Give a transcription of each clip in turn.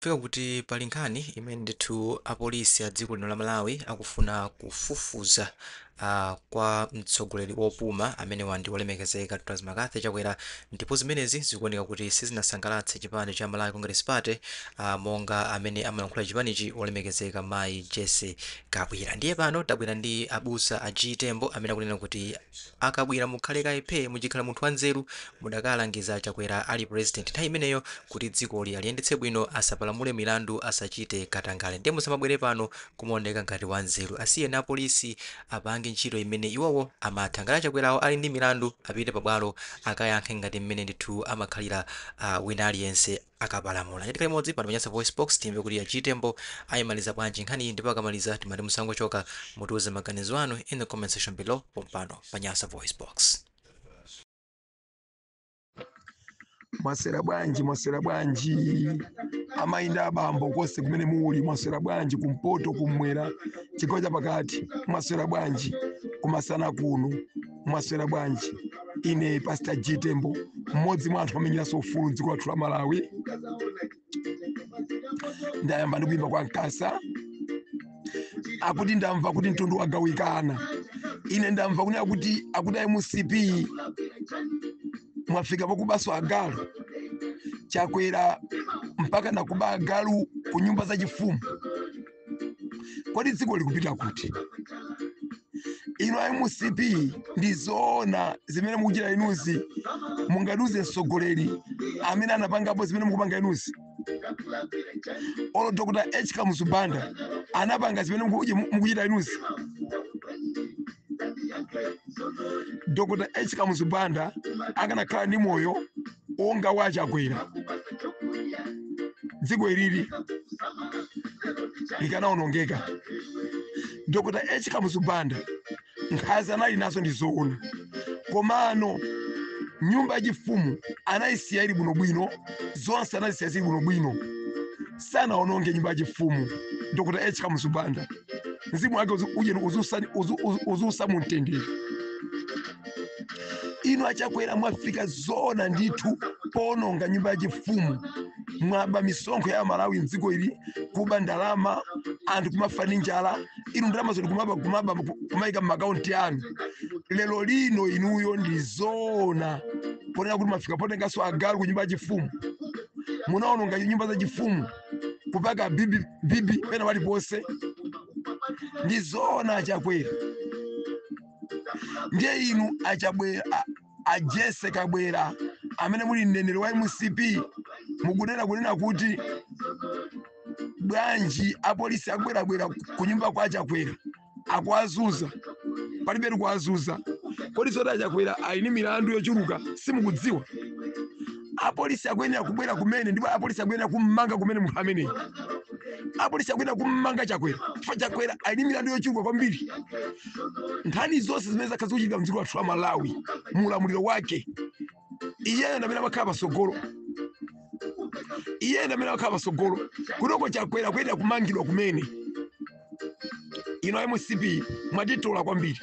Fika kuti pali nkhani imene ndithu apolisi a dziko lino la Malawi akufuna kufufuza kwa mtsogoleri wopuma amenewa ndi wolemekezeka Dr. McCarthy Chakwera, ndipo zimenezi zikuoneka kuti sizinasangalatse chipani cha Malawi Congress Party, monga amene amalankhula chipanichi, wolemekezeka mayi Jessie Kabwira. Ndiye pano tabwera ndi abusa a G Tembo amene akunena kuti akabwira mukhale kaye, muchikhala munthu wanzeru mudakalangiza Chakwera ali president nthawi imeneyo kuti dzikoli aliyendetse bwino, asapalamule milandu, asachite katangale. Ndiye musamabwere pano kumaoneka ngati wanzeru. Asiyeni apolisi apange ntchito imene iwowo amatha. Ngati achakwerawo ali ndi milandu, apite pabwalo akayankhe ngati mmene ndithu amakhalira wina aliyense akapalamula. Tikhale limodzi pano pa Nyasa Voice Box, timve kuti a G Tembo ayimaliza bwanji nkhaniyi. Ndipo akamaliza timati musangochoka, mutiuze maganizo anu in the comment section below pompano pa Nyasa Voice Box. Mwaswera bwanji? Mwaswera bwanji, amayi ndi abambo konse kumene muli? Mwaswera bwanji kumpoto, kummwera, chigawo chapakati? Mwaswera bwanji kumasana kuno? Mwaswera bwanji? Ine Pastor G Tembo, mmodzi mwa anthu amenyeranso ufulu dziko lathu la Malawi. Ndayamba ndi kuimba kwa Mkasa, akuti ndamva kuti mtundu wagawikana. Ine ndamva kunena kuti akuti MCP mwafika pokubaso agalu. Chakwera mpaka nakuba agalu ku nyumba zachifumu. Kodi dziko likupita kuti? Inu a MCP, ndi zoona zimene mukuchita inuzi? Mungatiuze mtsogoleri amene anapangapo zimene mukupanga inuzi? Olo Dr H Kamuzu Banda anapanga zimene mukuchita inuzi? Dr H Kamuzu Banda akanakhala ndi moyo wonga wa Chakwera, dziko ilili likanaonongeka. Dr H Kamuzu Banda nkhanza anali nazo, ndi zoona, komano nyumba yachifumu anayisiya ili bwinobwino, zonse anazisiya zili bwinobwino, sanaononge nyumba yachifumu. Dr H Kamuzu Banda, mzimu wake uziusa mu mtendere. Inu achakwera mwafika zoona ndithu poononga nyumba yachifumu. Mwaba misonkho ya Malawi mdziko ili, kuba ndalama, anthu kumafa ndi njala, inu ndalama zoti kumaba, kumaba, kumayika m'makaunti anu. Lero lino inuyo ndi zoona ponena kuti mwafika potenganso agalu ku nyumba yachifumu? Munaononga nyumba zachifumu, kupaka bibi bibi pena paliponse. Ndi zoona, achakwera? Ndiye inu achabwera, a Jessie Kabwera amene muli mneneri wa MCP, mukunena kunena kuti bwanji apolisi akubwerabwera ku nyumba kwa achakwera akuwazuza? Palibe kuwazuza. Kodi zoti achakwera ali ndi milandu yochuluka simukudziwa? Apolisi akuyenera kubwera kumene, ndipo apolisi akuyenera kummanga kumene munthu ameneyi. Apolisi akuyenera kummanga Chakwera chifukwa Chakwera ali ndi milandu yochuluka kwambiri. Nkhani zonse zimene zakhala zikuchitika mdziko lathu la Malawi mu ulamuliro wake, iyeyo ndi amene amakhala patsogolo, iyeyo ndi amene amakhala patsogolo. Kutoko Chakwera kuyenera kumangidwa kumene. Ino MCP mwatitola kwambiri,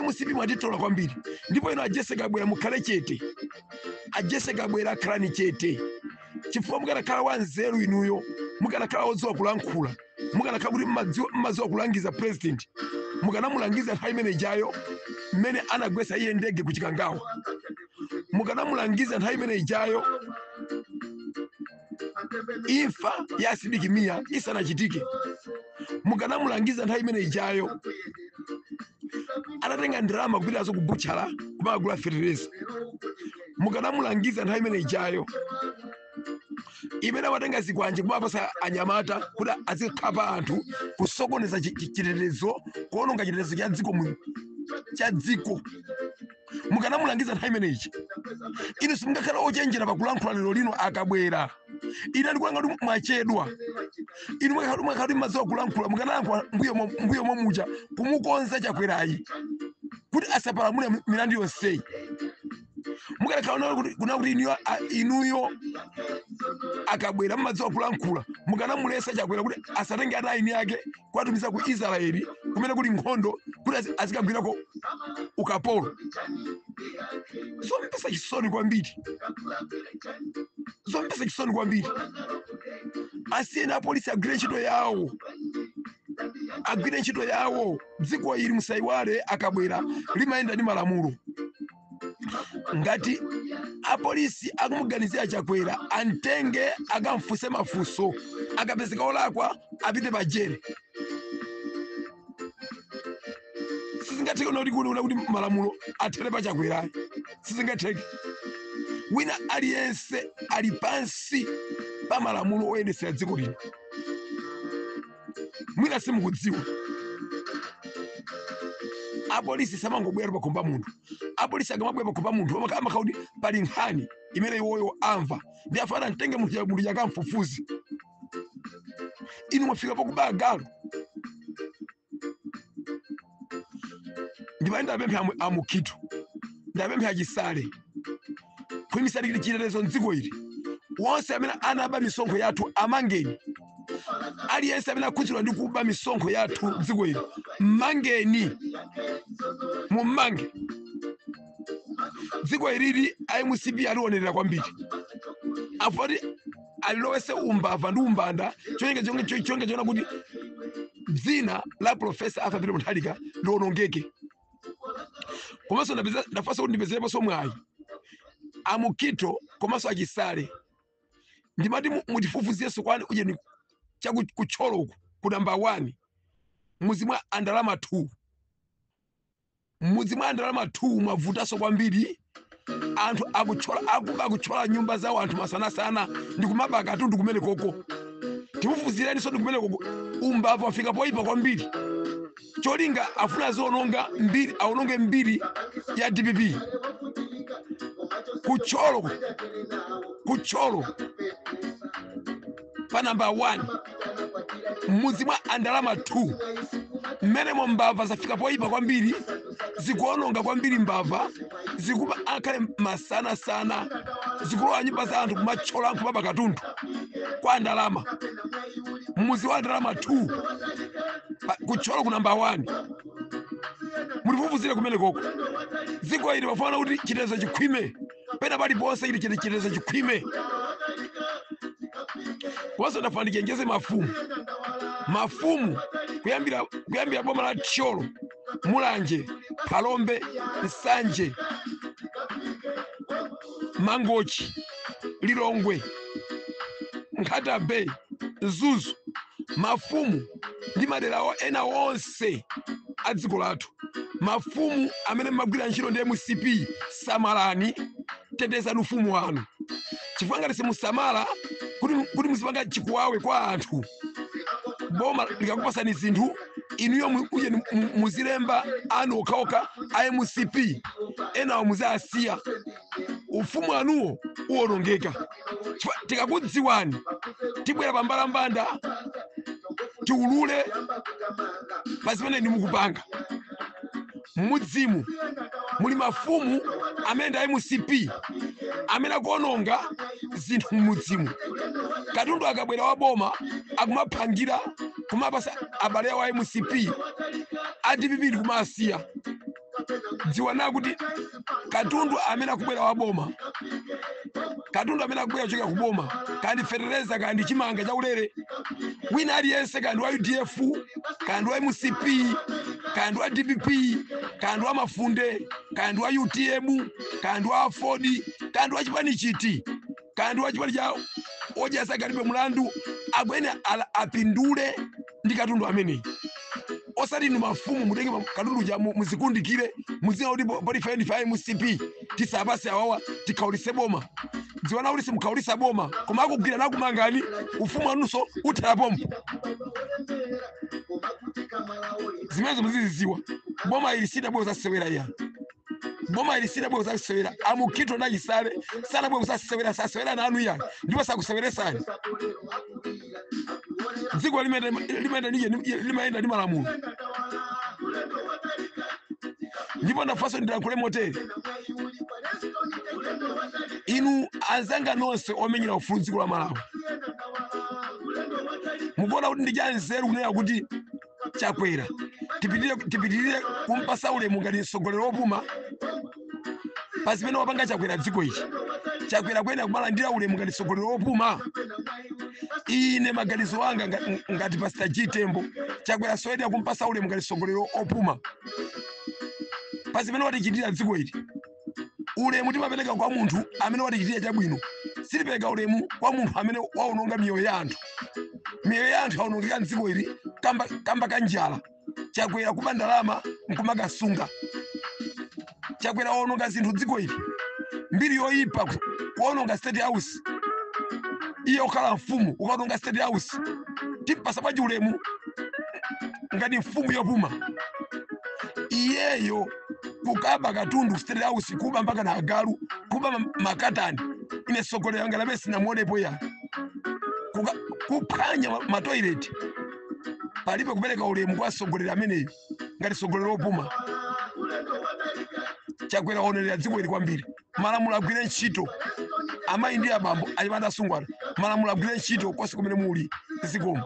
MCP mwatitola kwambiri. Ndipo ino a Jessie Kabwera, mukhale chete. A Jessie Kabwera, khalani chete, chifukwa mukanakhala wanzeru inuyo, mukanakhala wodziwa kulankhula, mukanakhala kuti mmadziwa kulangiza president, mukanamulangiza nthawi imene ijayo mmene anagwetsa iye ndege ku Chikangawa. Mukanamulangiza nthawi imene ijayo imfa ya Sidik Mia isanachitike. Mukanamulangiza nthawi imene ijayo atatenga ndalama kupitazo ku butchala kumakagula fetereza. Mukanamulangiza nthawi imene ijayo imene amatenga zikwanje kumapasa anyamata kuti azikhapa anthu, kusokoneza chitetezo, kuononga chitetezo cha dziko cha dziko. Mukanamulangiza nthawi imeneyi. Inu simungakhale ochenjera pakulankhula lero lino akabwera. Ine ndikulanga kuti mwachedwa. Inu mwakhala kuti mmadziwa kulankhula, mukanalankhula mbuyo momuja kumukonza Chakwerayi kuti asapalamule milandu yonseyi. Mukanakhala kuna kuti inuyo Akabwera mmadziwa kulankhula, mukanamulesa Chakwera kuti asatenge ana aini ake kuwatumiza ku Israeli kumene kuli nkhondo kuti azikagwirako ukapolo. Zompesa chisoni kwambiri, zompesa chisoni kwambiri. Asiyeni apolisi agwire ntchito yawo, agwire ntchito yawo. Dziko ili musayiwale, akabwera limayenda ndi malamulo. Ngati apolisi akumuganizira Chakwera, amtenge akamfunse mafunso, akapezeka olakwa apite pa jere. Sizingatheke kuti kuona kuti malamulo athere pa Chakwera, sizingatheke. Wina aliyense ali pansi pa malamulo oyendesera dziko lino. Mwina simukudziwa, apolisi samangobwera pakhomba munthu. Apolisi akamabwera pakhomba munthu amakhala kuti pali nkhani imene iwoyo amva ndi afana mtenge munthu, munthu akamfufuze. Inu mwafika pokuba galu. Ndimati ndapempha amukhitu, ndapempha achisale, khwimisani chitetezo mdziko ili. Wonse amene anaba misonkho yathu amangeni. Aliyense amene akhudzidwa ndi kuba misonkho yathu mdziko ili mmangeni, mummange. Dziko ilili MCP alionerera kwambiri, afoti alilowese umbava ndi umbanda, cholinga chona kuti dzina la Profesa Arthur Peter Mutharika liwonongeke. Komanso ndafasa kuti ndipezereponso mwayi amukito komanso achisale, ndimati mutifufuzirenso kwani uje cha kutcholo uku ku namba 1 mudzi mwa andalama 2, mudzi mwa andalama 2 mwavutanso kwambiri. Anthu akuchola, akuba, akuchola nyumba zawo anthu masanasana ndi kumaba katundu kumene koko. Timufufuzireninso ndi kumene koko, umbava wafika poyipa kwambiri. Cholinga afuna aziononga mbiri, aononge mbiri ya DPP. Kutcholo, kutcholo pa namba 1 mudzi mwa andalama 2 mmenemo mbava zafika poyipa kwambiri, zikuononga kwambiri. Mbava zikuba akhale masanasana, zikulowa nyumba za anthu kumachola nkumaba katundu kwa ndalama mudzi wa ndalama 2 kutcholo ku namba 1. Mutifufuzire kumene koko. Dziko ili pafana kuti chitetezo chikhwime pena paliponse, ili chitetezo chikhwime. Komanso ndafuna ndichenjeze mafumu, mafumu kuyambira boma la Thyolo, Mulanje, Phalombe, Nsanje, Mangochi, Lilongwe, Nkhata Bay, Mzuzu, mafumu ndi madera ena onse a dziko lathu, mafumu amene mmagwira ntchito ndi MCP, samalani, tetezani ufumu wanu, chifukwa ngati simusamala kuti muzipanga chikuwawe kwa anthu, boma likakupasani zinthu inuyo uje muzilemba anu okhaokha a MCP, enawo muzasiya, ufumu anuwo uwonongeka. Chifukwa tikakudziwani tibwera pambalambanda tiulule pa zimene ndimukupanga. Mudzimu muli mafumu amene ndi MCP amene akuononga zinthu mmudzimu. Katundu akabwera wa boma akumaphangira kumapasa abale awo a MCP, a DPP ndikumasiya. Dziwa na kuti katundu amene akubwera wa boma, katundu amene akubwera kuchokera ku boma, kandi fetereza, kandi chimanga chaulere, wina aliyense kandi wa UDF, kandi wa MCP, kandi wa DPP, kandi wa Mafunde, kandi wa UTM, kandi wa Ford, kandi wa chipani chiti, kandi wa chipani cha ojasa kalibe mulandu, akwene apindule ndi katundu ameneyi. Osati inu mafumu mutenge katundu cha muzikundikire, muziona kuti pali 5 MCP tisapase awawa tikhaulise boma. Dziwana kuti simukhaulisa boma, koma akugwira nakumangani, ufumu anunso uthera pompo. Zimenezo muzizidziwa. Boma ili sidabwe kusasewera iya, boma ili sidabwe kusasewera. Amukhito na chisale sanabwe kusasewera, sasewera nanu iya, ndipo sakuseweresani. Dziko limayenda ndi malamulo. Ndipo ndafanso ndilankhule motere. Inu anzanga nonse omenyera ufulu dziko la Malawi, mukuona kuti ndi chanzeru kunena kuti Chakwera tipitirire kumpasa ulemu ngati mtsogoleri wopuma pa zimene wapanga Chakwera dziko ichi? Chakwera kuyenera kumalandira ulemu ngati mtsogoleri wopuma? Ine maganizo anga ngati Pastor G Tembo, Chakwera soyenera kumpasa ulemu ngati mtsogoleri opuma pa zimene watichitira dziko ili. Ulemu timapereka kwa munthu amene watichitira chabwino, sitipereka ulemu kwa munthu amene waononga miyoyo ya anthu. Miyoyo ya anthu yaonongeka mdziko ili kamba ka njala. Chakwera kuba ndalama nkumakasunga. Chakwera waononga zinthu dziko ili, mbiri yoyipa, kuononga State House. Iye okhala mfumu, ukaononga State House, timpasa bwanji ulemu ngati mfumu yopuma? Iyeyo kukaba katundu State House, kuba mpaka na agalu, kuba makatani. Ine sogolero yanga lamene sinamuonepo ya kuphwanya matoilet. Palibe kupereka ulemu kwa sogolero ameneyo ngati sogolero wopuma. Chakwera waonerera dziko ili kwambiri. Malamulo agwire ntchito. Amayi ndi abambo, anyamata, asungwana, malamulo agwire ntchito konse kumene muli. Zikomo.